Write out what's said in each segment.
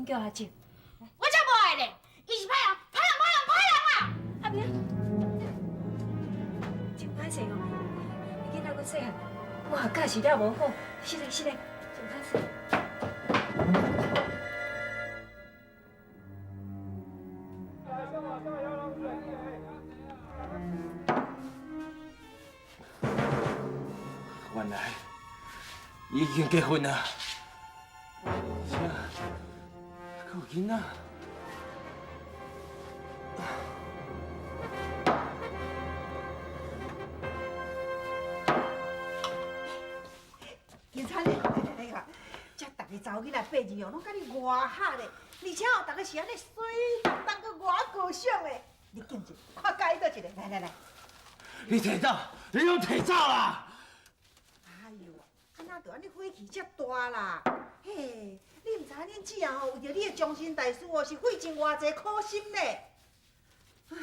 紧叫阿叔。我才无爱咧，伊是歹人，歹人，歹人，歹人啦！阿明，真歹势哦，囡仔阁细汉，我也教示了无好，是嘞是嘞，真歹势。原来已经结婚啊，而且阁有囡仔。警察咧，来来来，这逐个查某囡仔八字哦，拢佮你外合的，而且哦，逐个是按呢媠当当，阁外高尚的。你见一下，看佮意佗一个，来来来。你提走，你拢提走啦！哎哟，啊哪就按呢火气遮大啦？嘿，你毋知影恁姊啊吼，为著你的终身大事哦，是费尽偌济苦心呢。哎，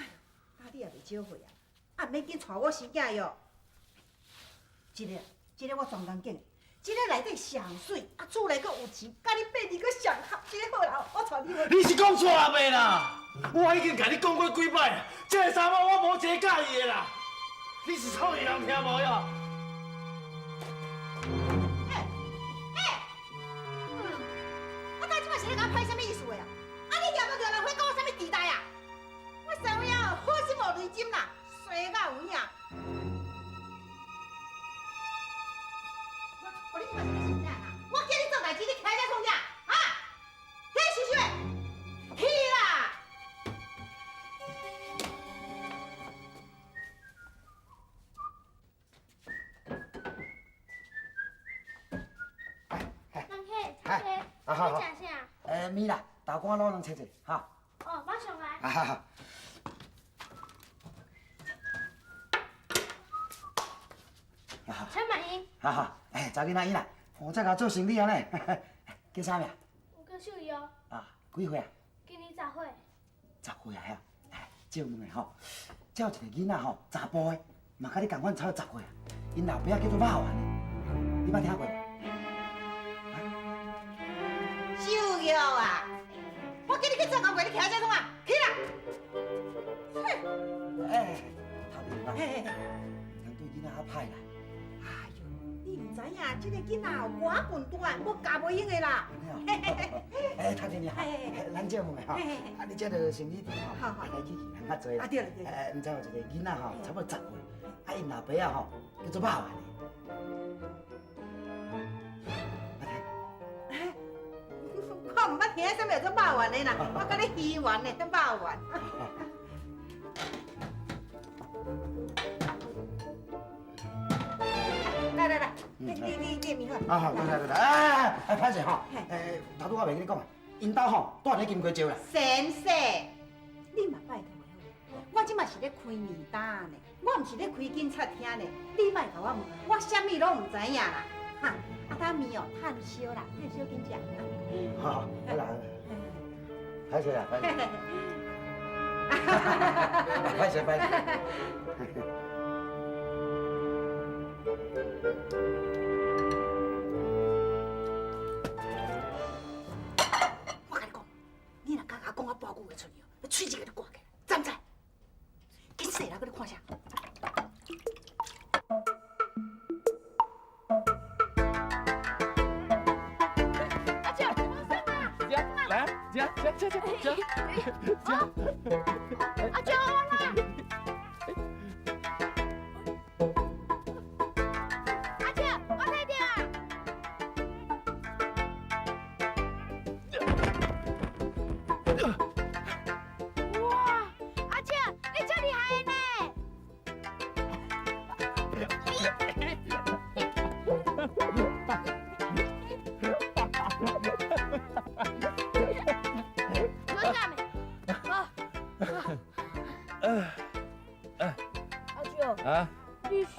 啊你也袂少岁啊，啊毋免紧娶我生囝哟。这个，这个我专工拣的，这个内底上媠，啊厝内阁有钱，佮你八字阁上合，这个好啦，我娶你。你是讲错啊未啦？我已经共你讲过几摆，这个查某我无一个佮意的啦。你是臭耳人听无哟？欸欸，我到这摆是咧共我拍啥物意思的啊？啊你掠无掠人，火讲我啥物地带啊？我知影好心无雷针啦，衰到有影。我你这摆是咧想啥啊？我叫你做代志，你徛遮创啥？啊？起来收收的，去啦！啊好好，你食啥？面啦，豆干卤卵切者，哈。哦，马上来。啊哈哈。陈满英。哈哈，哎，查囡仔伊啦，负责共做生理安呢。叫啥名？我叫秀仪哦。啊，几岁啊？今年十岁。10岁啊，遐。哎，借问下吼，这有一个囡仔吼，查埔的，嘛佮你仝款差不多十岁啊。𪜶老爸叫做肉丸的，你捌听过无？秀玉啊，我叫你去做工课，你徛遮创啊？起来！哎，头一个，毋通对囡仔较歹啦。哎呦，你毋知影，这个囡仔哦，偌笨蛋，无教袂用的啦。哎，头一个，咱借问下吼，啊，你这个生理店吼，来来去去人较济啦。啊对了对了。哎，毋知有一个囡仔吼，差不多十岁，啊，𪜶老爸仔吼叫做肉丸的。我毋捌听啥物叫做肉丸的啦，我佮你鱼丸的，肉丸。来来来，你面好。啊好，对对对，哎哎，歹势吼，哎，头拄我袂记你讲啊，𪜶兜吼住佇金瓜石啦。先生，你嘛拜托的好，我这马是咧开面担呢，我毋是咧开警察厅呢，你莫共我问，我啥物拢毋知影啦。哈，啊，等面哦，炭烧啦，炭烧紧食。好，好啦，歹势啦，歹势。歹势歹势。我共你讲，你若敢共我讲我半句话出去哦，喙齿共你割起来，知毋知？紧说啦，阁咧看啥？阿舅，我送啊！来啊，吃吃吃吃吃。阿舅，我来。阿舅，我睇到啊！哇，阿舅，你真厉害呢！我干没？阿舅，啊？你是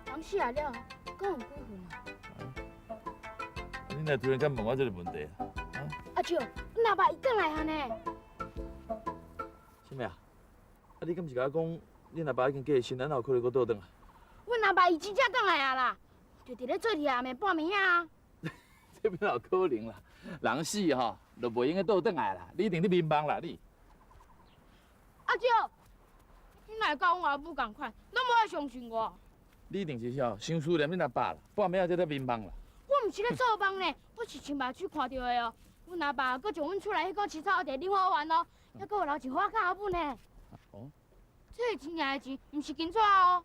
人死啊了，敢有几分啊？你若突然间问我这个问题啊？阿舅，你老爸伊转来啊呢？啥物啊？啊，你敢是共我讲，恁阿爸已经过身，咱哪有可能阁倒转来？阮阿爸伊真正转来啊啦，就伫咧做伫下暝半暝啊。这边哪有可能啦？人死吼，就袂用阁倒轉來啦。你一定咧眠夢啦，你。阿叔，你若會佮阮阿母仝款，攏無愛相信我。你一定是吼，傷思念恁阿爸啦，半暝仔才咧眠夢啦。我毋是咧做夢呢，我是親目睭看著的哦。阮阿爸閣从阮厝內彼個飼草地恁花園哦，猶閣有留一花甲阿母呢。哦。這是真正的錢，毋是金紙哦。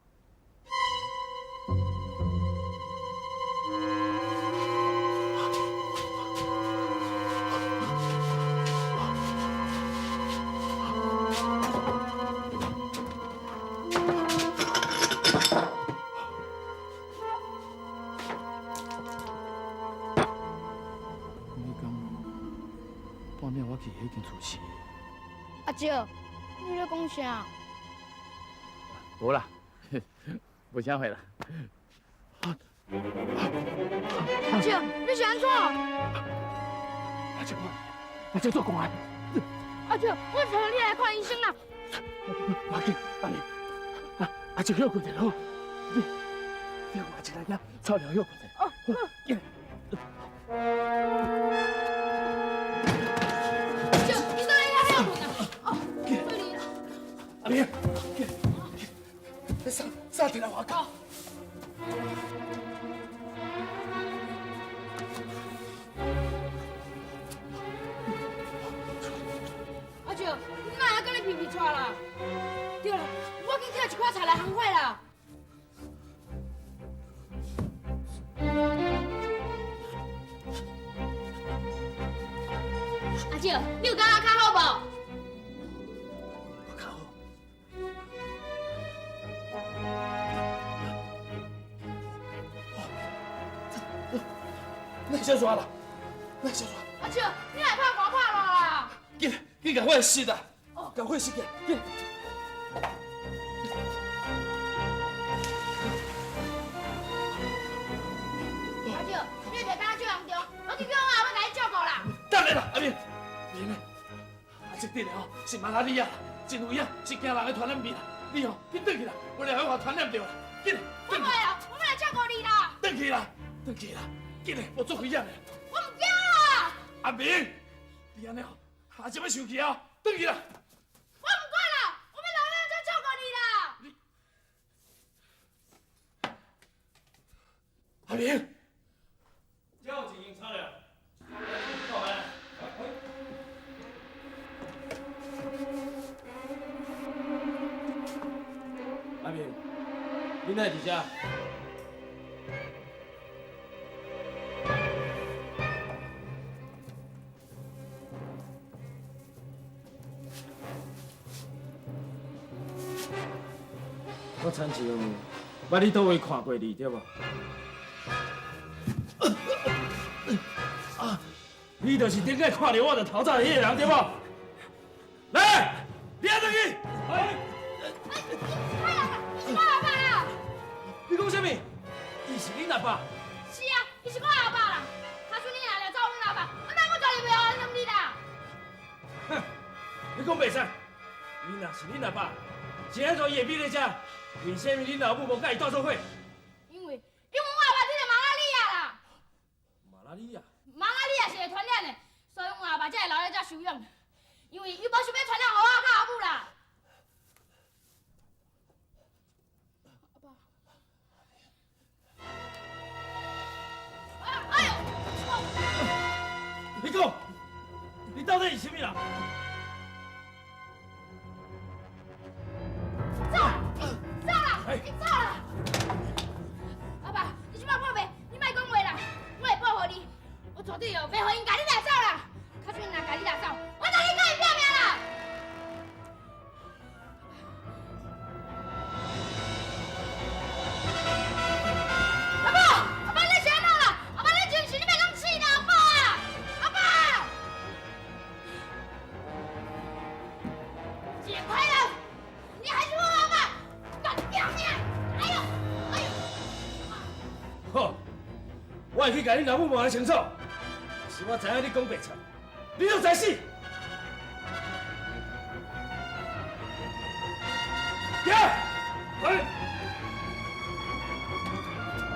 你讲半暝我去彼间厝时，阿叔，你咧讲啥？无啦，无啥货啦。阿叔，你是按怎？阿叔，阿叔做公安。阿叔，我带你来看医生啦。无要紧，阿明，阿叔歇困者好。你我一来遐，草料歇困者。哦，好。紧。阿叔，你倒来遐歇困啊？哦，对啦。阿明，你衫衫摕来外口。阿叔，你哪会阁咧皮皮喘啦？对啦，我去捡一寡菜来烘火啦。阿叔，你有感觉较好无？较好。那小煞啦，那小煞。阿叔，你来拍寒拍热啦？紧，紧共我熄啦，共火熄起来，紧。阿叔，你袂当这严重，我去叫我阿母来照顾啦。等下啦，阿明，明呢？啊，这阵吼是马拉利亚，真有影是惊人的传染病啦。你吼紧转去啦，无然会予传染著啦。紧，我袂啊，我欲来照顾你啦。转去啦，转去啦，紧嘞，我足危险的。我毋惊啦。阿明，你按呢吼，阿叔欲生气啊，转去啦。我毋管啦，我欲留咧遮照顾你啦。你，阿明。这有一间草料。阿明，你哪会伫遮？我亲像捌你佗位看过你，对无？啊！你就是顶摆看著我就逃走的彼个人，对无？来，掠转去！哎，伊是我阿爸啦！你讲啥物？伊是恁阿爸？是啊，伊是我阿爸啦。假使你若掠走阮阿爸，我哪阁绝对袂予因两日啦！哼，你讲袂使。伊若是恁阿爸，是按怎伊会秘咧遮？为啥物恁老母无佮伊斗做伙？因为阮阿爸得著马拉利亚啦。马拉利亚？马拉利亚是会传染的，所以阮阿爸才会留咧遮收养。因为伊无想欲传染予我佮阿母啦。阿爸。哎呦！你讲，你到底是啥物人？走啦！走啦！你走啦！阿爸，你这摆破病，你莫讲话啦，我会保护你，我绝对哦袂予𪜶共你掠走啦。假使𪜶若共你掠走，我就去佮𪜶拼命啦！阿爸，阿爸，你是按怎啦？阿爸，你真是你欲弄死啦！阿爸，阿爸，一个歹人，你还是我阿爸，共你拼命！哎呦，哎呦！好，我会去共恁老母问个清楚。是我知影你讲白贼，你就知死。行，来。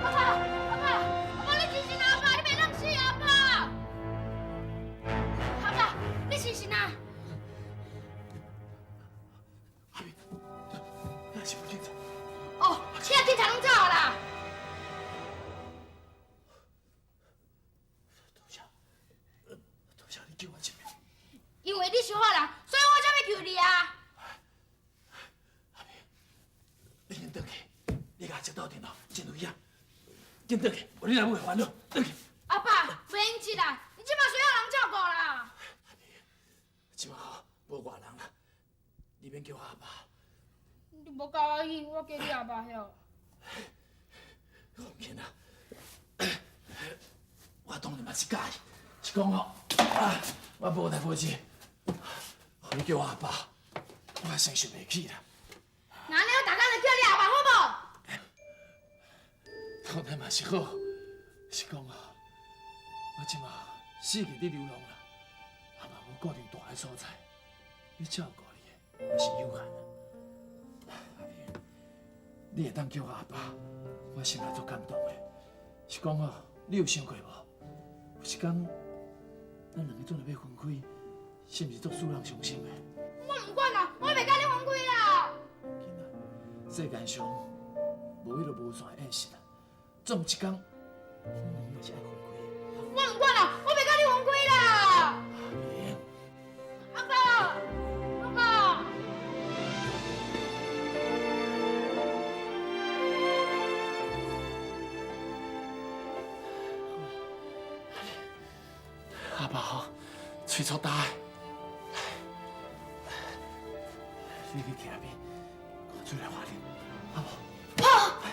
阿爸，阿爸，阿爸，你真是阿爸，你袂当死阿爸。阿爸，因為你是好人，所以我才欲求你啊。阿明，你緊轉去，你共阿叔鬥陣哦，真有影。緊轉去，無你老母會煩惱。轉去。阿爸，袂用急啦，你這馬需要人照顧啦。阿明，這馬吼無外人啦，你免叫我阿爸。你無共我去，我叫你阿爸曉。放心啦，我當然嘛是佮意，是講吼，啊，我無代無誌，予你叫我阿爸，我也承受袂起啦。那按呢，我逐工就叫你阿爸好無？當然嘛是好，是講啊，我這馬四處佇流浪啦，啊嘛無固定蹛的所在，欲照顧你的嘛是有限啊。阿明，你會當叫我阿爸，我心內足感動的。是講哦，你有想過無？有一工，咱兩个準備欲分開，是毋是足使人傷心的？我毋管啦，我袂佮你分開啦。囡仔，世間上無彼个無線的現實啊，總有一工，咱兩个嘛是愛分開的。我毋管啦，我袂佮你分開啦。阿明，阿爸，阿爸。阿爸吼，喙粗焦的，你去徛邊，看水來喝啉，好無？好。唉，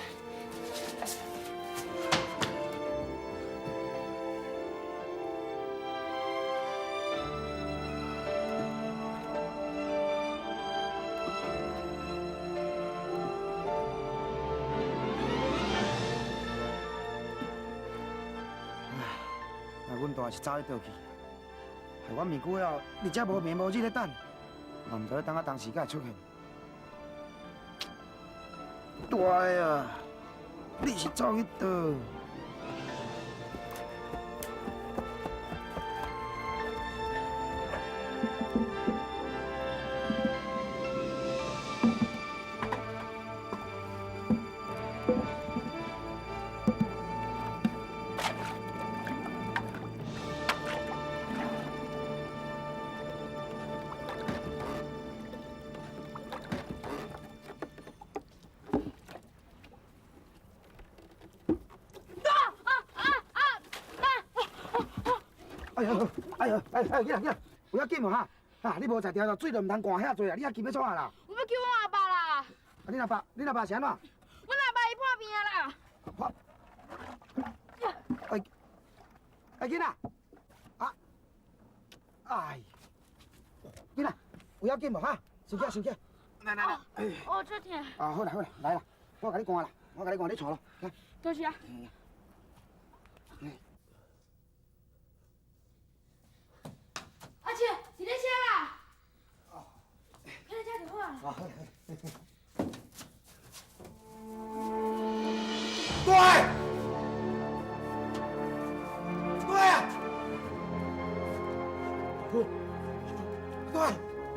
若阮大是走去佗去，害阮面久了，日子無眠無日咧等，嘛毋知影等到當時才會出現。大啊，你是走去佗？哎呦，哎呦，哎哎，起來起來，有要緊無哈？哈，你無食著水就毋通灌遐濟啊！你遐急欲創啥啦？我欲救阮阿爸啦！啊，恁阿爸，恁阿爸是按怎？阮阿爸伊破病啊啦！破？哎，哎，囡仔，啊，哎，囡仔，有要緊無哈？收起，收起，來來來，哦，這疼。啊，好啦好啦，來啦，我共你灌啦，我共你灌，你坐囉，來。多謝。阿姐，佇咧遮啦。哦。徛咧遮就好啊。啊，好啦好啦。对，对啊，对，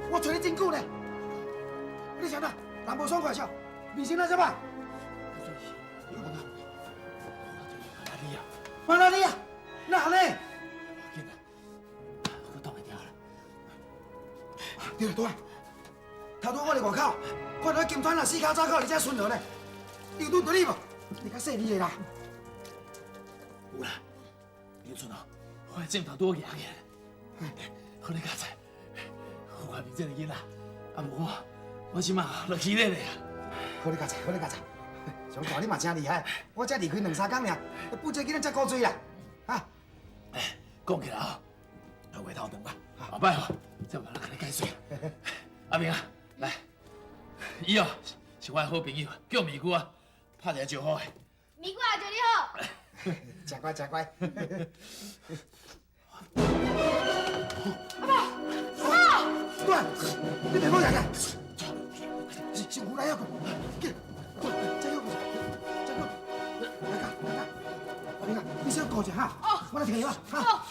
我揣你真久呢。你啥啦？人無爽快笑，面色哪這歹？我你啊，馬拉利亞，哪安呢？緊啦，我擋會牢啦。對啦，對啦，頭拄我佇外口看到金川啊，四跤走口佇遮巡邏呢，伊有拄著你無？你較細膩的啦。有啦，劉春哦，我的鏡頭拄好舉起來，好你佳哉，有阿明這个囡仔，啊無我，我這馬落起咧咧啊。好你佳哉，好你佳哉，上大你嘛真厲害，我才離開兩三工爾，不這囡仔遮古錐啦，啊？講起來哦，話頭長啦，後擺吼，再慢慢共你解釋。阿明啊，來，伊哦是我的好朋友，叫米姑啊，拍一个招呼的。米姑啊，祝你好。真乖，真乖。阿爸，阿爸，对，你别讲啥，是是有来啊，紧，再叫，再叫，来甲来甲，阿明啊，你先顾一下哈，我来提药哈。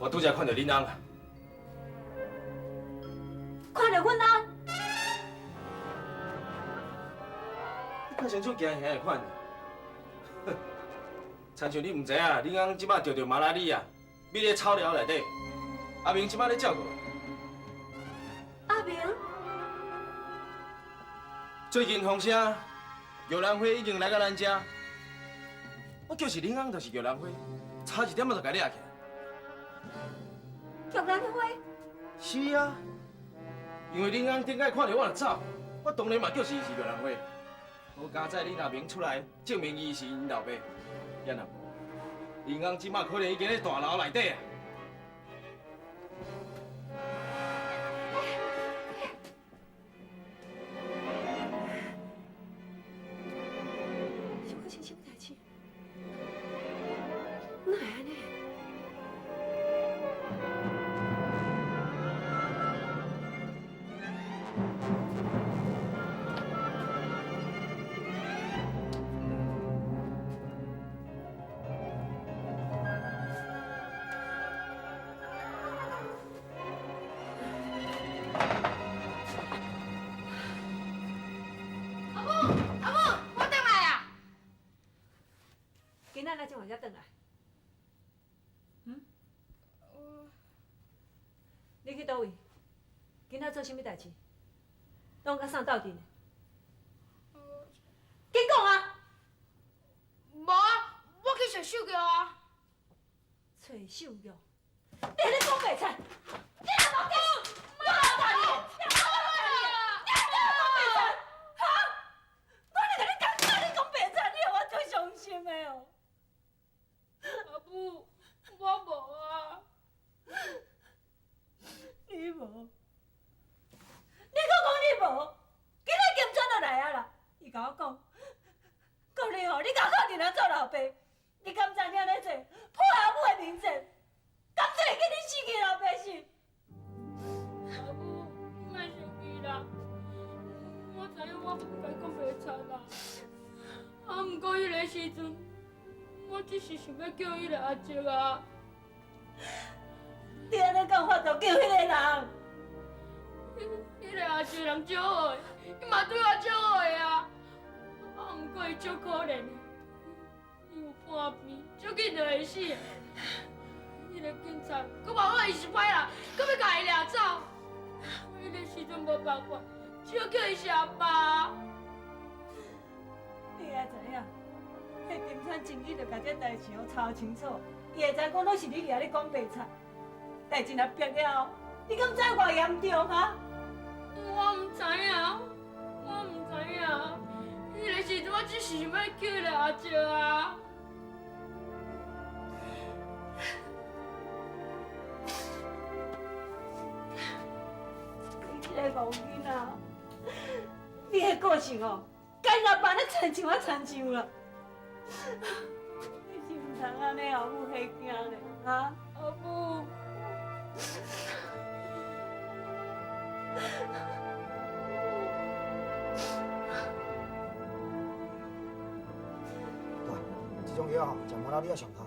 我拄才看著恁翁啊。看著阮翁？你较像足惊吓的款。亲像你毋知影，恁翁这摆著著马拉利亚，覕咧草寮内底。阿明这摆咧照顾。阿明？最近风声，玉兰花已经来到咱遮。我就是恁翁，就是玉兰花，差一点仔就共掠去。玉兰花？是啊，因为恁翁顶摆看著我就走，我当然嘛叫是伊是玉兰花。好佳哉，恁阿明出来证明伊是𪜶老爸，也若无，恁翁这摆可能已经咧大牢内底啊。是发生啥物代志？哪会按呢？阿母，阿母，我转来啊！今仔哪这晚才转来？嗯？你去佗位？今仔做啥物代志？拢佮啥斗阵的？紧讲啊！无啊，我去揣秀玉啊。揣秀玉？你伫咧讲白贼？你若无讲，我来打你！你若讲白贼，哈？我咧共你讲，你讲白贼，你予我足伤心的哦。阿母，我无啊。你无？你阁讲你无？今日金川就来啊啦！伊共我讲，讲你吼，你共靠伫人做老爸，你敢知你按呢做，破阿母的名节，敢做会记你死去老爸是？阿母，你莫生气啦，我知影我毋该讲白贼啦。啊，毋过彼个时阵，我只是想欲救彼个阿叔啊。你按呢敢有法度救彼个人？彼个阿叔人足好的，伊嘛对我足好的啊。啊，毋过伊足可怜的，伊有半病，足紧就会死。彼个警察，阁嘛讲伊是歹人，阁欲共伊掠走。我彼个时阵无办法，只好叫伊是阿爸。你也知影，彼金川真紧就共这代志予查清楚，伊会知讲拢是你伫遐咧讲白贼。代志若变了后，你敢知偌严重啊？我毋知影，我毋知影。彼个时阵我只是想欲救彼个阿叔啊。你这个戆囡仔，你的个性哦，敢若办咧亲像啊亲像啦。你是毋通按呢后母彼囝咧，哈？阿母。对，这种药吼，食无了你爱上课，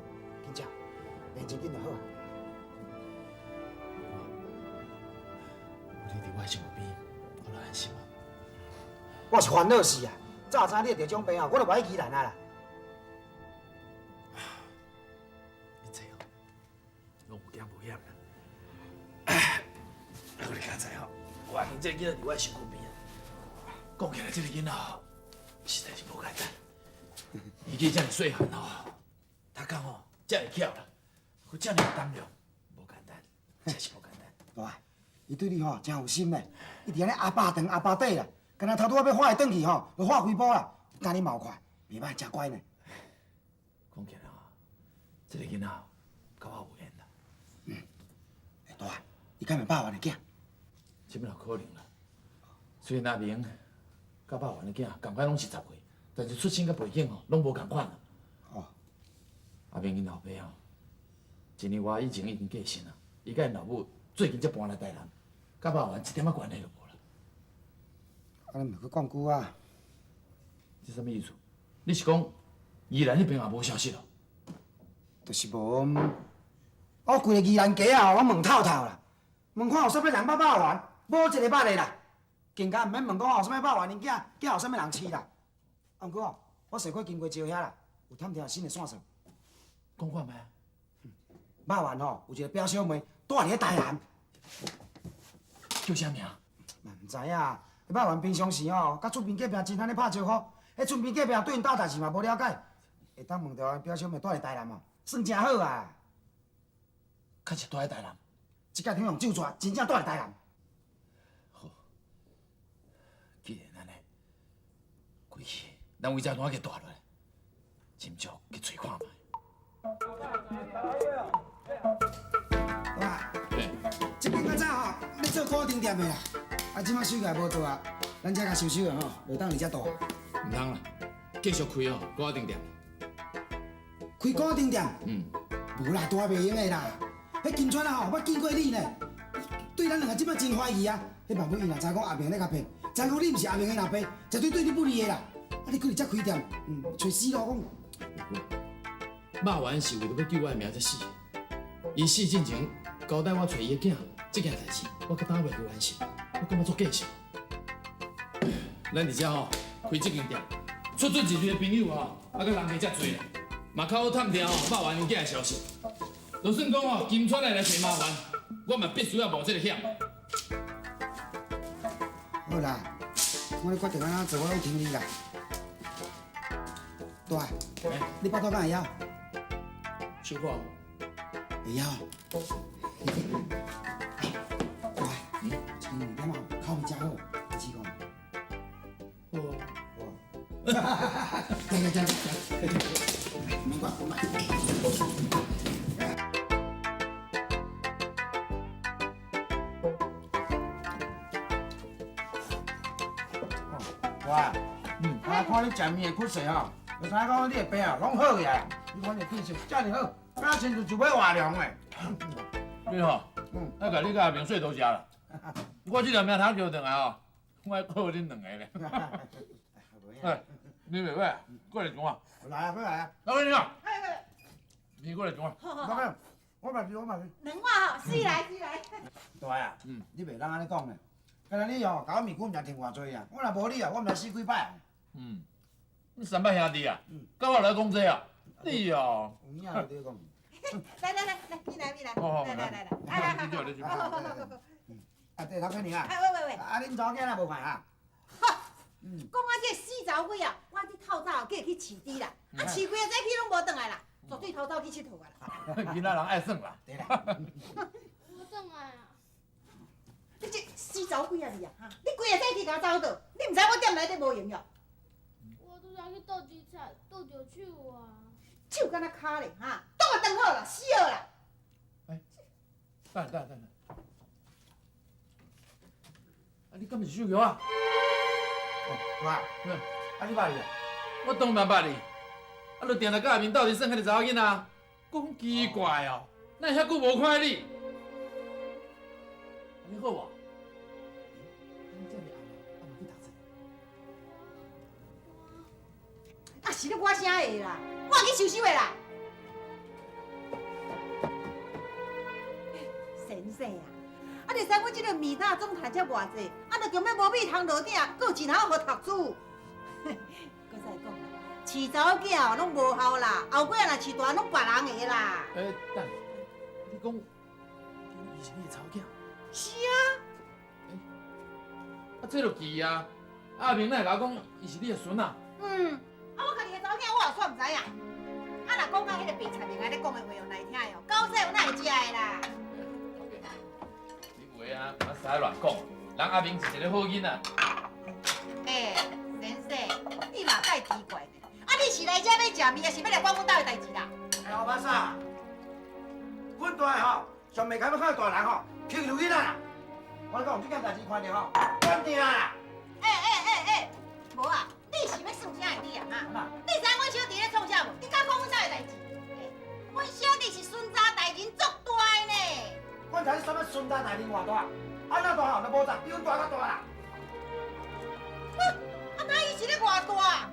紧食，病真紧就好。有你伫我身边，我就安心啊。我是烦恼死啊！早知你会得这种病啊，我就无去宜兰啊啦。一切哦，拢有惊无险啦。我你敢知吼？我阿明这个囡仔伫我身躯边啊，讲起来这个囡仔吼，实在是无简单。伊记遮尔细汉吼，读工吼遮尔巧啦，阁遮尔有胆量，无简单，真是无简单。大，伊对你吼真有心嘞，伊伫按呢阿爸长阿爸底啦，敢若头拄仔欲喊伊转去吼，就喊几步啦，教你嘛有快，袂歹，真乖呢。讲起来吼，这个囡仔佮我有缘啦。欸，大，伊敢会百万的囝？这哪有可能啦？虽然阿明佮百万的囝仝款拢是10岁，但是出身佮背景吼拢无仝款啦。哦。阿明𪜶老爸吼，一年外以前已经过身啊，伊佮𪜶老母最近才搬来台南，佮百万一点仔关系都无啦。啊，你毋阁讲久啊？这啥物意思？你是讲宜兰彼边也无消息咯？就是无。我规个宜兰街啊，我问透透啦，问看有啥物人捌肉圆，无一个捌的啦。更加毋免问讲有啥物肉圆，𪜶囝囝有啥物人饲啦。啊，毋过哦，我踅过经过招遐啦，有探听新的线索。讲看觅啊。肉圆吼，有一个表小妹住伫咧台南。叫啥名？嘛毋知影。肉圆平常时吼，佮厝边隔壁真按呢拍招呼，彼厝边隔壁对𪜶兜代志嘛无了解，会当问著表小妹住伫台南哦，算真好啊。确实住伫台南。这届天用酒醉，真正住伫台南。好，既然按呢，规气，咱为遮烂去带落来，斟酌去揣看觅。哇，这间较早吼，咧做古丁店的啦，啊，这摆水价无倒啊，咱遮共收收的吼，袂当伫遮住。毋通啦，继续开哦，古丁店。开古丁店？嗯。无啦，大袂用的啦。彼金川啊吼，捌见过你呢，对咱两个这摆真怀疑啊。彼万一伊若知讲阿明咧共骗，知讲你毋是阿明的老爸，绝对对你不利的啦。啊，你阁伫遮开店，揣死路讲。肉圆是为著欲救我的命才死，伊死进前交代我揣伊的囝，这件代志我到今袂去完成，我感觉足过惜。咱伫遮吼开这间店，出出入入的朋友吼，啊，阁人客遮济，嘛较好探听吼肉圆𪜶囝的消息。就算讲吼金川来来找麻烦，我嘛必须要冒这个险。好啦，我你决定按怎做，我拢听你啦。大，你腹肚敢会枵？小可。会枵。大，这间面店啊，口味真好，你试过？好啊。好啊。来来来来，免管，我买。哇，我看你食面的骨势吼，就知影讲你的病啊，拢好起来。你看你气色遮尔好，敢亲像就欲活凉的。你吼，爱共你佮阿明说多谢啦。我这条命通叫转来吼，我爱靠恁两个咧。哎，你袂歹，过来上啊。来啊，过来啊。老板娘，你过来上啊。好好好。我嘛是，我嘛是。两碗吼，死来死来。大啊，你袂当按呢讲咧。敢若你吼，共我面具毋知添偌济啊！我若无你啊，我毋知死几摆。你三摆兄弟啊，佮我来讲这啊？你哦。有影就对讲。来来来来，你来你来，来来来来，你好好好好好。啊，对，老板娘啊。哎喂喂喂。啊，恁查某囝若无看啊？哈，讲啊这死查某鬼啊，我这透早计去饲猪啦，啊饲几个早起拢无转来啦，绝对偷走去𨑨迌啊啦。囡仔人爱耍啦。对啦。无转来啊！你这死查某鬼啊你啊！哈，你规个早起共我走倒，你毋知我店内底无闲哟。我拄才去倒猪菜，倒著手啊。手敢若跤咧哈，挡啊断好啦，死好啦。哎，等等等等，啊，你敢毋是手桥啊？哦，大，啊你捌伊啊？我当然捌伊，啊，就定定佮阿明斗阵耍彼个查某囡仔，讲奇怪哦，哪会遐久无看你？按呢好无？你遮尔红啊，啊无去读册？啊是你我啥会啦？我去收收的啦。先生啊，啊你知阮这个面摊总趁遮偌济，啊就强欲无米通落鼎，阁有钱通予读书。阁再讲啦，饲查某囝哦拢无效啦，后尾若饲大拢别人的啦。欸，等，你讲，伊是你的查某囝？是啊。欸，啊这就奇啊！阿明哪会共我讲伊是你的孙仔？啊我家己的查某囝我也煞毋知影。啊若讲到彼个白菜明仔咧讲的话哦，难听的哦，狗仔有哪会食的啦？你话啊，毋使乱讲。人阿明是一个好囡仔。欸，先生，你嘛介奇怪呢？啊，你是来遮欲食面，抑是欲来管阮兜的代志啦？老板嫂，阮大吼上袂堪欲看大人吼欺负囡仔啦。我讲这件代志看著吼，断定啦。欸，无啊，你是欲算啥的你啊？哈，你知影阮小弟咧创啥无？你敢讲阮兜的代志？欸，阮小弟是孙查大人足大的呢。阮知你啥物孙查大人偌大，按怎大吼都无十，比阮大较大啦。哼，啊，哪伊是咧偌大？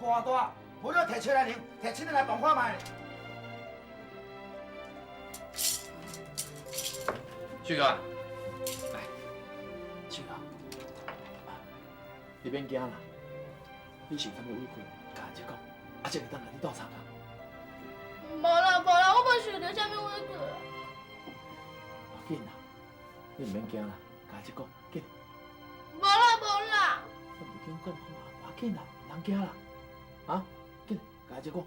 偌大，无你提出来量，提出来来磅看觅。秀玉啊，来，秀玉，你免惊啦，你受啥物委屈，共阿姐讲，阿姐会当共你斗相共。无啦无啦，我无受著啥物委屈。无紧啦，你毋免惊啦，共阿姐讲，紧。无啦无啦。我袂紧讲好啊，无紧啦，毋通惊啦，啊，紧，共阿姐讲。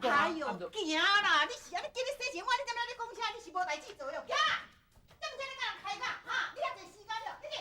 哎哟，行啦！你是按呢今日洗钱，我你踮咧咧讲啥？你是无代志做哟，行！踮遮咧佮人开讲，哈？你遐济时间了，你去。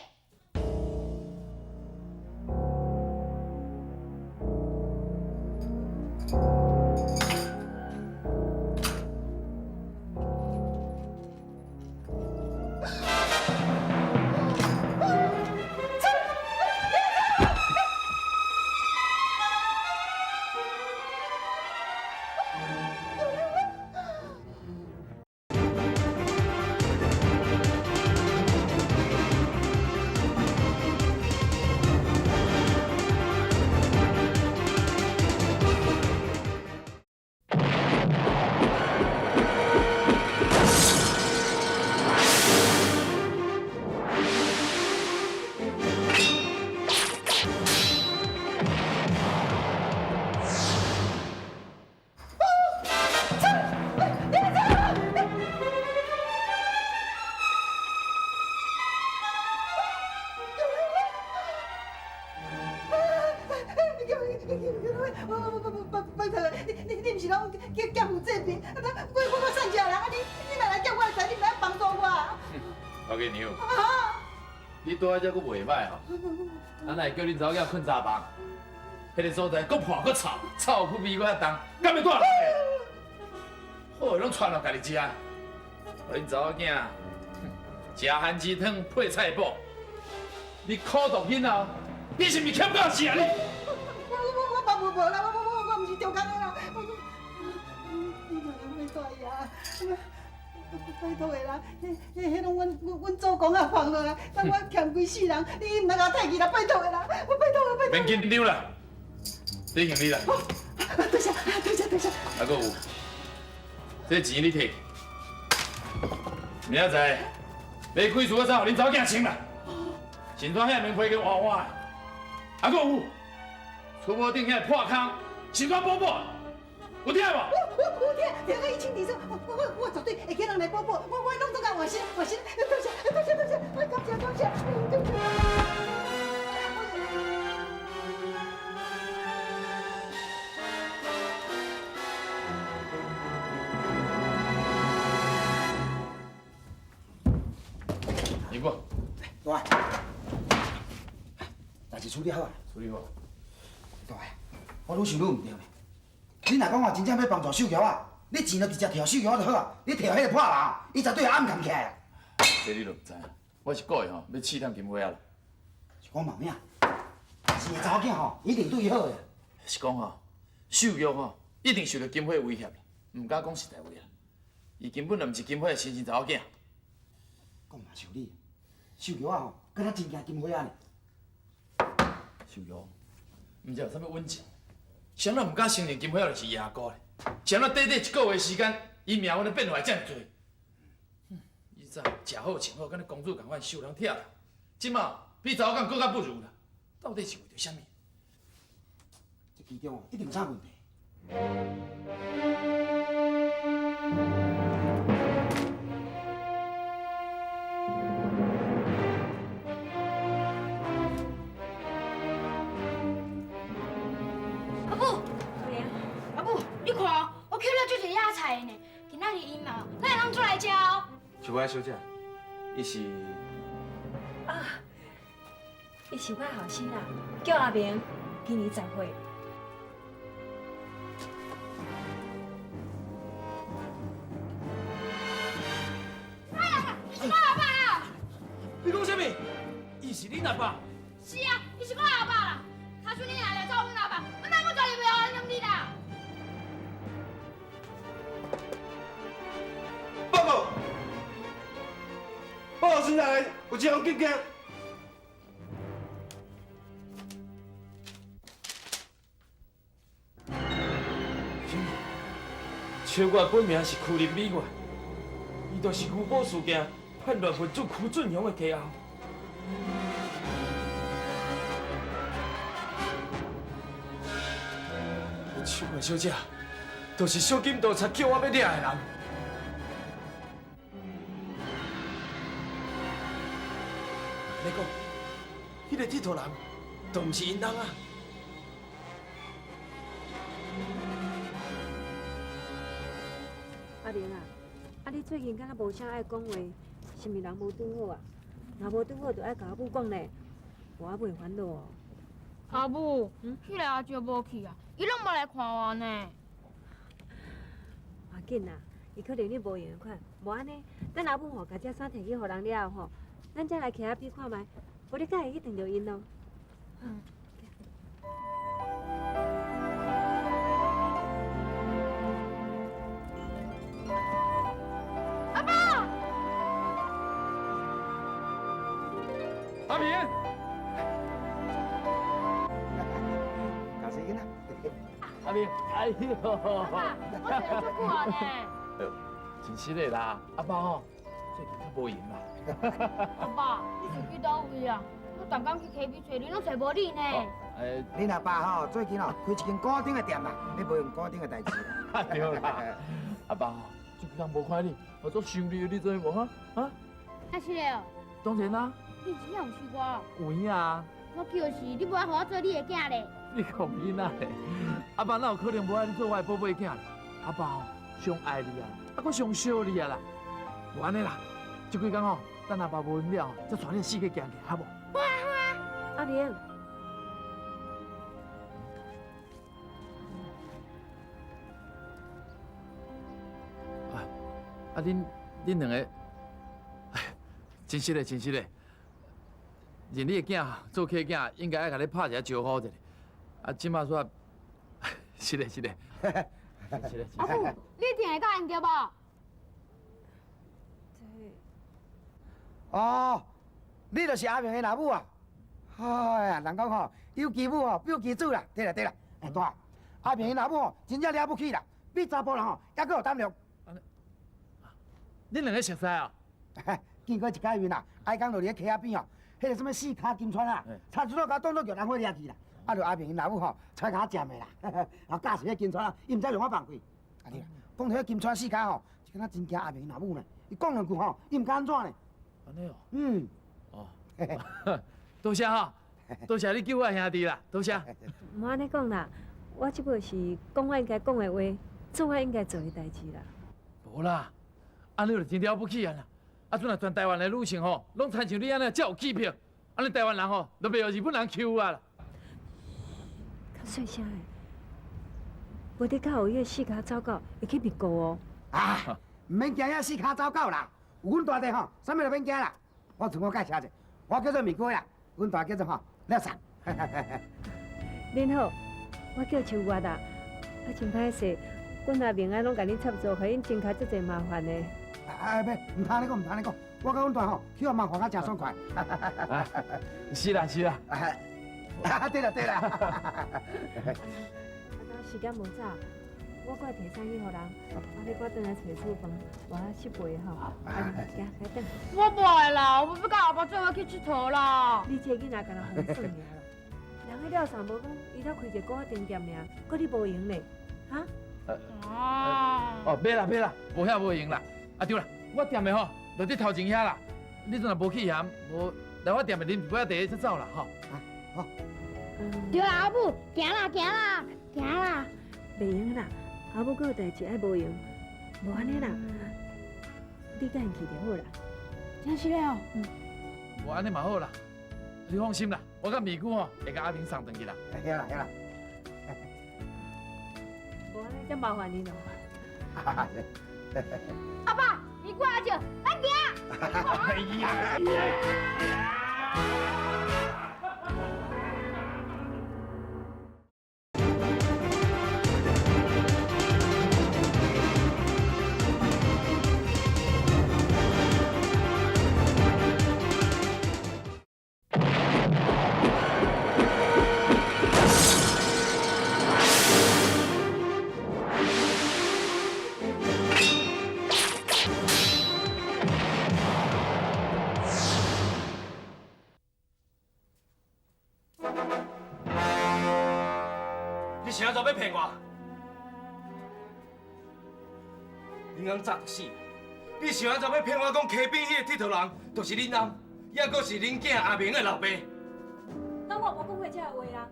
拜托，你毋是拢叫劫富济贫？啊，我善食人，啊你若来劫我的财，你毋爱帮助我？我给你，你住喺遮阁袂歹吼，咱会叫恁查某囝睏查房，彼个所在阁破阁臭，臭扑鼻阁较重，敢会住人？好的拢传落家己食，予恁查某囝食番薯汤配菜脯，你苦毒囡仔，你是毋是欠到死啊你？我无无啦，我毋是中工的啦，我你莫拜托伊啊，拜托的啦，彼拢阮祖公啊放落来，等我欠规世人，你毋通共我退去啦，拜托的啦，我拜托的，拜托。免紧张啦，你行李啦。多谢多谢多谢。啊，阁有，这钱你摕，明仔载买几束仔衫，予恁查某囝穿啦。钱单遐棉被跟换换的，啊，阁有，厝无顶遐破空，是怎补补？有听无？有听，听到伊清楚，我绝对会叫人来补补，我拢总共换新换新，多谢多谢多谢，感谢感谢，感谢。你过，大，代志处理好啊？处理好。大，我愈想愈毋对呢。你若讲哦，真正欲帮助秀桥啊，你钱就直接提予秀桥就好啊。你提予彼个破人，伊绝对会暗藏起来啊。这你就毋知，我是故意吼，欲试探金花仔啦。是讲嘛有影，是个查某囝吼，一定对伊好的。是讲吼，秀玉吼，一定受到金花威胁啦，毋敢讲实在话啦。伊根本就毋是金花的亲生查某囝。讲嘛是有理，秀玉仔吼，敢若真惊金花仔呢。秀玉，毋知有啥物隐情，啥人毋敢承认金花仔就是伊阿姑咧？啥人短短一个月时间，伊命运的变化遮尔济。以前食好穿好，敢若公主仝款受人疼啦，这马比查某囝阁较不如啦，到底是为著啥物？这其中一定有啥问题。阿母，阿母，你看哦，我捡了足济野菜呢，今仔日伊嘛，咱会当做来食哦。秋花小姐，伊是啊，伊是我后生啦，叫阿明，今年10岁。伊是我阿爸啦！你讲啥物？伊是恁阿爸？是啊，伊是我阿爸啦。假使你若掠走阮阿爸，阮阿母绝对袂予因两日啦。报告，报告，现在有一项急件。秋月本名是柯林美月，伊伊就是牛埔事件叛乱分子柯俊雄的家后。秋月小姐，就是小金盗贼叫我欲掠的人。你讲，彼个铁头人，就毋是𪜶人啊？阿玲啊，啊你最近敢若无啥爱讲话，是毋是人无拄好啊？若无拄好，就爱共阿母讲咧，无阿母会烦恼哦。阿母，彼个阿舅无去啊，伊拢无来看我呢。无要紧啦，伊可能你无闲的款，无按呢，等阿母吼，共这衫提去予人了后吼，咱才来溪仔边看觅，无你敢会去撞著𪜶咯。嗯。阿爸。阿明。教细囡仔。阿明，哎呦！阿爸，我坐了足久啊呢。真实的啦，阿爸吼，最近较无闲啦。阿爸，你是去佗位啊？我逐工去溪边揣你，拢揣无你呢。恁阿爸吼，最近哦开一间古董的店啦，咧卖用古董的代志。对啦，阿爸吼，这几工无看你，我足想你，你知无哈？啊？啊是的哦。当然啦。你真正有想我？有影啊。我叫是，你无爱予我做你的囝咧。你讲囡仔咧，阿爸哪有可能无爱你做我的宝贝囝？阿爸吼，上爱你啊，啊，阁上惜你啊啦。无按呢啦，这几工吼，等阿爸无闲了，才带你四界行行，好无？好啊好啊。阿明。啊，恁两个，哎，真实的，真实的。认你的囝做契囝，应该爱共你拍一下招呼一下。啊，这马煞，是的，是的，是的。阿母，你一定会答应对无？哦，你就是阿明的老母啊！哎呀，人讲吼，有其母吼，必有其子啦。对啦对啦，哎大，阿明的老母吼，真正了不起啦，比查埔人吼犹阁有胆量。恁两个熟似啊？见过一摆面啦，挨工就伫咧溪仔边哦，彼个啥物四跤金川啊，差一落共当作叫人伙掠去啦。啊，就阿明𪜶老母吼，揣共我占的啦，然后教授彼金川啊，伊毋知用我放屁。啊对啦，讲起彼金川四跤吼，是敢若真惊阿明𪜶老母呢。伊讲两句吼，伊毋敢按怎呢。按呢哦。嗯。哦。多谢哈，多谢你救我兄弟啦，多谢。毋按呢讲啦，我这摆是讲我应该讲的话，做我应该做的代志啦。无啦，按呢就真了不起啊啦！啊，阵啊，全台湾的女性吼，拢亲像你按呢遮有气魄，按呢台湾人吼，都袂予日本人欺负啊啦。较细声的，无你较予彼个四跤走狗会去密告哦。啊，毋免惊遐四跤走狗啦，有阮大弟吼，啥物都免惊啦。我自我介绍者，我叫做米哥啦，阮大叫做吼廖桑。恁好，我叫秋月啦。啊，真歹势，阮阿明啊拢共恁插座，予恁增加足济麻烦的。哎，别，毋通按呢讲，毋通按呢讲，我佮阮大吼，去予麻烦甲诚爽快。是啦是啦。啊，对啦对啦。啊，时间无早，我过提衫去予人，啊，你赶转来揣厨房，我失陪吼。啊，行，来转。我无爱啦，我欲佮阿爸做伙去𨑨迌啦。你这个囡仔敢若哄耍尔啦。人彼廖桑无讲，伊才开一个古仔店尔，阁你无闲咧，哈？哦，袂啦袂啦，无遐无闲啦。啊对啦，我店的吼，就伫头前遐啦。你阵若无去嫌，无来我店的啉一杯仔茶才走啦吼。啊，好。对啦，阿母，行啦行啦行啦。袂用啦，阿母阁有代志爱无闲，无按呢啦，你佮𪜶去就好啦。真是的哦。嗯。无按呢嘛好啦，你放心啦，我佮美姑吼会共阿明送转去啦。对啦对啦。无按呢，才麻烦你咯。阿爸，你过来就，咱行。哎呀！是按怎欲骗我？恁翁早就死，你是按怎欲骗我讲溪边彼个铁佗人就是恁翁，抑阁是恁囝阿明的老爸？敢我无讲过这个话啊？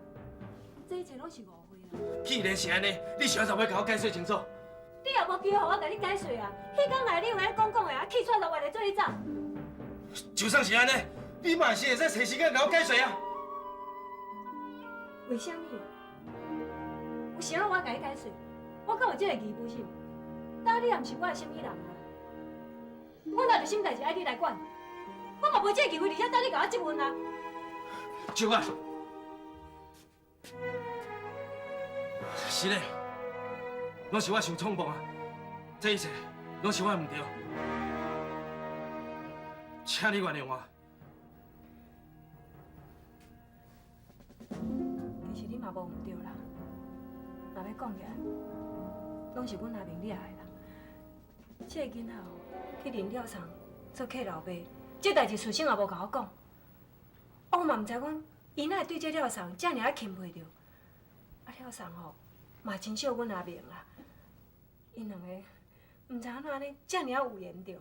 这一切拢是误会啦。既然是按呢，你是按怎欲共我解释清楚？你也无机会予我共你解释啊！彼工来你有安呢讲讲的啊，气喘就活会做你走。就算是按呢，你嘛是会使揣时间共我解释啊。为啥物？有啥我共你解释？我敢有这个义务是？当你也毋是我的啥物人啊？我若有啥物代志爱你来管，我嘛无这个义务，而且等你共我质问啊。秋月，是嘞，拢是我伤冲动啊！这一切拢是我的毋对，请你原谅我。其实你嘛无毋对啦，若欲讲起来，拢是阮阿明掠的啦。这个囡仔哦，去认了送做客老爸，这代志事先也无共我讲。我嘛毋知讲，伊哪会对这了送遮尔仔钦佩著？啊，了送吼嘛真惜阮阿明啦，𪜶两个毋知按怎按呢遮尔仔有缘著。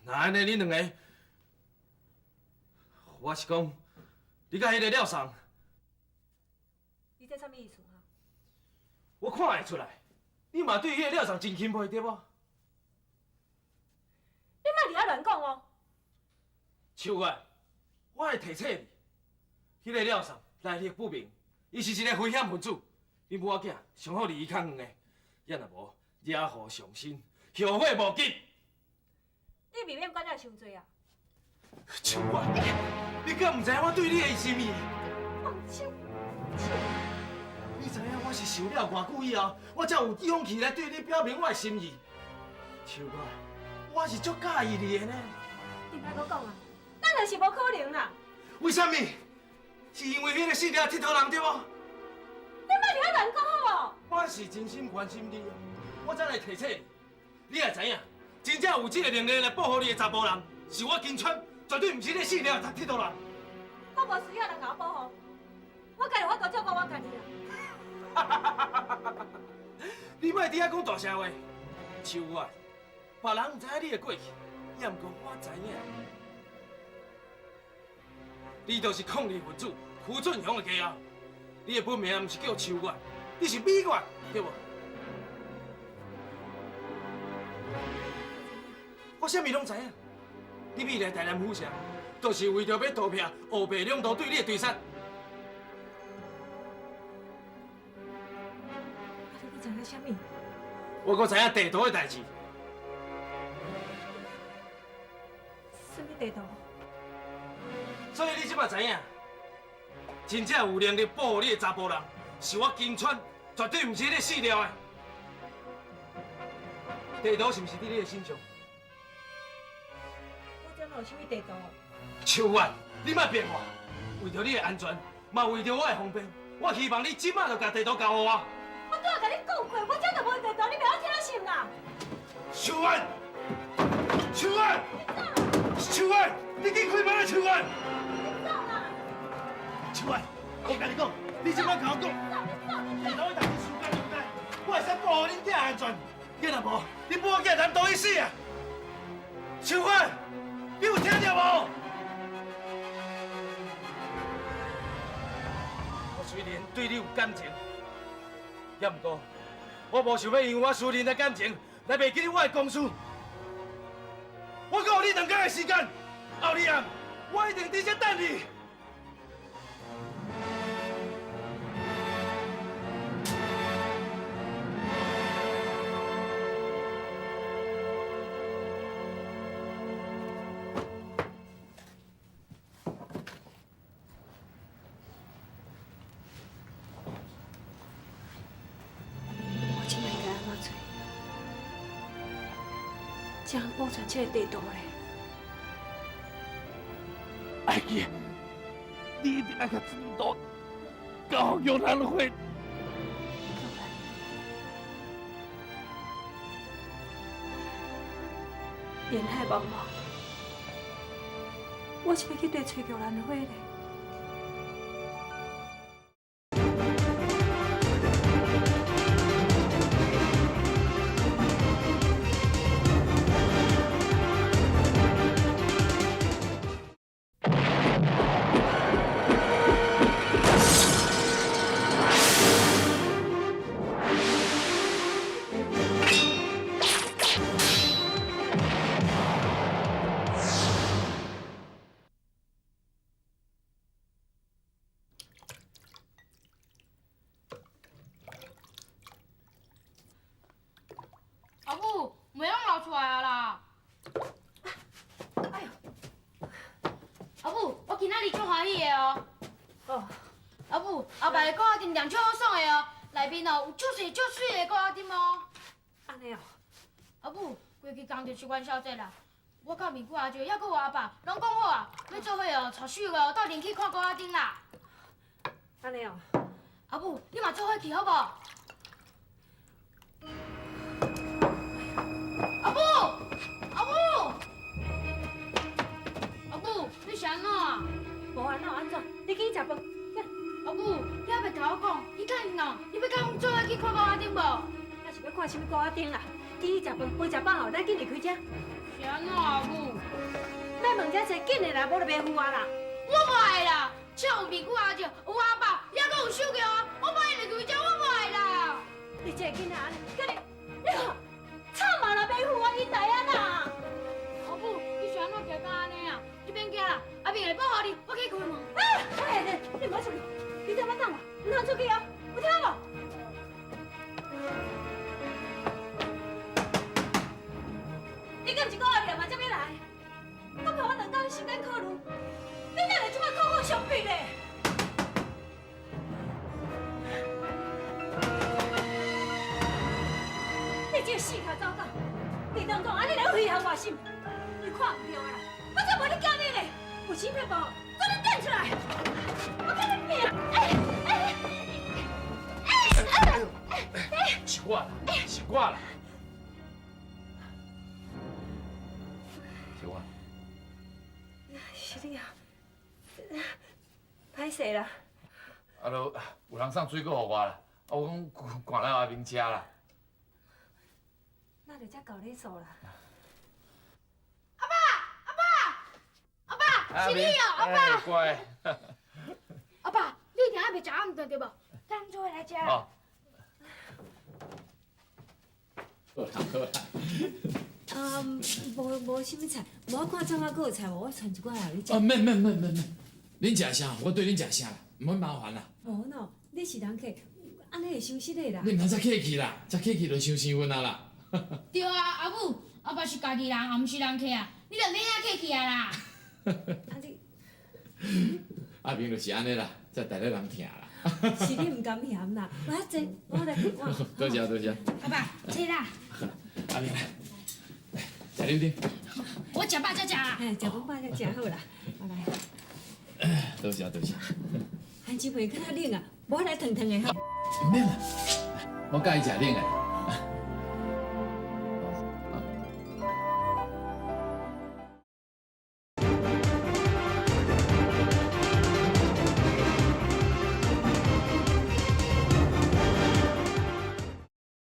若按呢，恁两个，我是讲，你佮彼个了送，你这啥物意思哈？我看会出来，你嘛对彼个了送真钦佩，对无？你莫伫遐乱讲哦。秋月，我会提醒你，彼个了送来历不明，伊是一个危险分子。恁母仔囝上好离伊较远的，也若无惹祸上身，后悔莫及。你未免管了伤济啊！秋月，你敢毋知我对你的心意？放手！你知影我是受了偌久以后，我才有勇气来对你表明我的心意。秋月，我是足佮意你的呢。你莫阁讲啊！咱就是无可能啦。为啥物？是因为彼个死了铁佗人对无？你莫伫遐乱讲好无？我是真心关心你啊，我才来提醒你。你也知影，真正有这个能力来保护你的查埔人，是我金川，绝对毋是你死了铁佗人。我无需要人共我保护，我家己有法度照顾我家己啦。你莫伫遐讲大声话，秋月，别人毋知影你的过去，也毋过我知影。你就是抗日分子胡俊雄的家后，你的本名毋是叫秋月，你是美月，对无？我啥物拢知影。你欲来台南府城，就是为著欲逃避乌白两道对你的追杀。啊，你阁知影啥物？我阁知影地图的代志。啥物地图？所以你这摆知影，真正有能力保护你的查埔人，是我金川，绝对毋是你死了的。地图是毋是伫你的身上？我这哪有啥物地图？秋月，你莫骗我！为著你的安全，嘛为著我的方便，我希望你这摆就共地图交予我。我拄仔共你讲过，我这就无地图，你袂晓听信啦？秋月，秋月，秋月，你紧开门啊！秋月。秋月，我共你讲，你这摆共我讲，地图的代志时间重大，我会使保护恁囝安全。你若无，你母仔囝难道去死啊！秋月，你有听著无？我虽然对你有感情，也毋过，我无想欲因为我私人的感情来袂记得我的公事。我阁予你两工的时间，后日暗我一定伫遮等你。我这摆应该按怎做，才能保全这个地图咧？爱记，你一定爱共这张图交予玉兰花。玉兰，人海茫茫，我是欲去缀揣玉兰花咧。哦。阿母，阿爸的古仔灯量超好爽的哦，内面哦有足济足媠的古仔灯哦。按呢哦。阿母，过去工就是元宵节啦，我佮面具阿舅，犹阁有阿爸，拢讲好啊，欲做伙哦，带秀哦，斗阵去看古仔灯啦。按呢哦。阿母，你嘛做伙去好无？阿母，阿母，阿母，你是按怎啊？无按怎按怎，你去食饭。阿母，你犹袂共我讲，你较闲哦，你欲佮阮做伙去看古仔灯无？啊是欲看啥物古仔灯啦？紧去食饭，饭食饱后，咱紧离开遮。是按怎阿母？莫问遮济，紧的啦，无就袂赴啊啦。我无爱啦，只有面具阿舅，有阿爸，犹阁有手桥啊，我无爱离开遮，我无爱啦。你这个囡仔按呢，佮你，你看，惨嘛啦，袂赴啊，𪜶来啊啦。阿母，你是按怎行到按呢啊？你免惊啦，阿明会保护你，我去开门。哎，你莫出去，你踮遐等我，毋通出去哦，有听无？你敢毋是讲阿念嘛才欲来？阁予我两工时间考虑，你哪会这摆苦苦相逼咧？你这个死跤走狗，你当讲按呢来威胁我是？你看毋著啊啦！我才无咧惊你咧，有钱撇步，做你点出来，我共你拼！哎哎哎！是我啦，是我啦。是我。是你啊，歹势啦。啊，就有人送水果予我啦，啊，我讲赶来阿明食啦。那就才够礼数啦。阿爸，阿爸，阿爸，是你哦，阿爸。乖。阿爸，你一定还袂食暗顿对无？咱做伙来食啦。哦。好啦好啦。啊，无啥物菜，无我看怎啊阁有菜无，我传一寡来予你食。啊，免免免免免，恁食啥，我对恁食啥啦，毋免麻烦啦。无喏，你是人客，按呢会伤失礼啦。你毋通遮客气啦，遮客气就伤生分啊啦。对啊，阿母，阿爸是家己人，也毋是人客啊，你就免遐客气啊啦。啊你，阿明就是按呢啦，才值得人疼啦。是你毋甘嫌啦，我坐，我来我。多谢多谢。阿爸，坐啦。阿明来，来，食两点。我食饱才食啦。嘿，食饱才食好啦。来。多谢多谢。番薯糜较冷啊，无来烫烫的吼。毋免啦，我佮意食冷的。